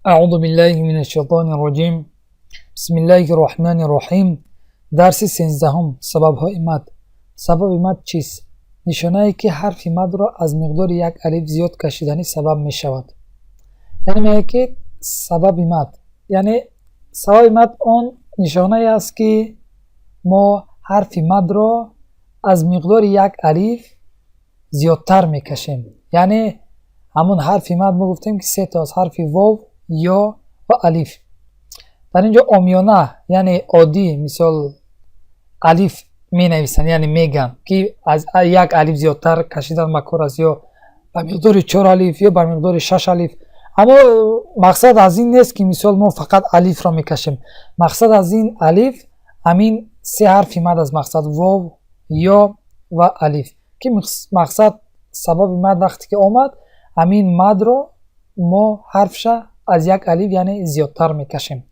Аъузу биллаҳи минаш шайтони роҷим. Бисмиллаҳи роҳмани роҳим. Дарси 13-ум. Сабабҳои мад. Сабаби мад чист? Нишонае, ки ҳарфи мадро аз миқдори як алиф зиёд кашиданӣ сабаб мешавад. Яъне мегӯяд, ки сабаби мад, яъне сабаби мад он нишонае аст, ки мо ҳарфи мадро аз миқдори як алиф зиёдтар мекашем. Яъне ҳамон ҳарфи мад, мо гуфтем, ки се то аст: ҳарфи вов, ё ва алиф. Дар ин ҷо омиёна, яъне оддӣ, мисол, алиф менависанд, яъне мегӯянд, ки аз як алиф зиёдтар кашидан макруҳ аст, ё ба миқдори чор алиф, ё ба миқдори шаш алиф. Аммо мақсад аз ин нест, ки мисол мо фақат алифро мекашем. Мақсад аз ин алиф ҳамин се ҳарфи мад аст, мақсад вов, ё ва алиф, ки мақсад сабаби мад вақте ки омад, ҳамин мадро мо ҳарфша аз як алиф, яъне зиёдтар мекашем.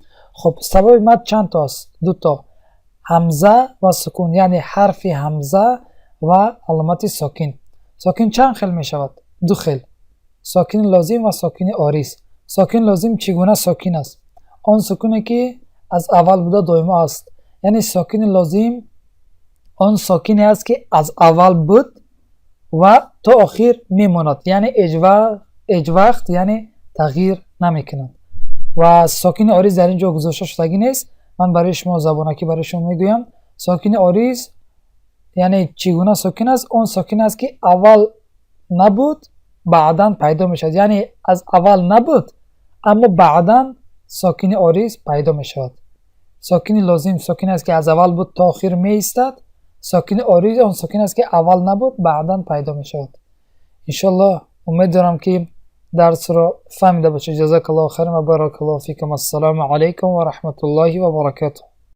Хуб, сабаби мад чанд то аст? Ду то: ҳамза ва сукун, яъне ҳарфи ҳамза ва аломати сокин. Сокин чанд хел мешавад? Ду хел: сокини лозим ва сокини ориз. Сокини лозим чӣ гуна сокин аст? Он сукуне, ки аз аввал буда, доимо аст. Яъне сокини лозим он сокине аст, ки аз аввал буд ва то охир мемонад, яъне ҳеҷ вақт, яъне тағйир намекунад. Ва сокини ориз дар ин ҷо гузошта шудагӣ нест. Ман барои шумо забонакӣ барои шумо мегӯям. Сокини ориз яъне чӣ гуна сокин аст? Он сокин аст, ки аввал набуд, баъдан пайдо мешавад, яъне аз аввал набуд, аммо баъдан сокини ориз пайдо мешавад. Сокини лозим сокин аст, ки аз аввал буд, то охир меистад. Сокини ориз он сокин аст, ки аввал набуд, баъдан пайдо мешавад. Иншоаллоҳ, умед дорам, ки дарсро фаҳмида бошед. Ҷазакаллоҳу хайран ва баракаллоҳу фикум. Ассалому алайкум ва раҳматуллоҳи ва баракатуҳ.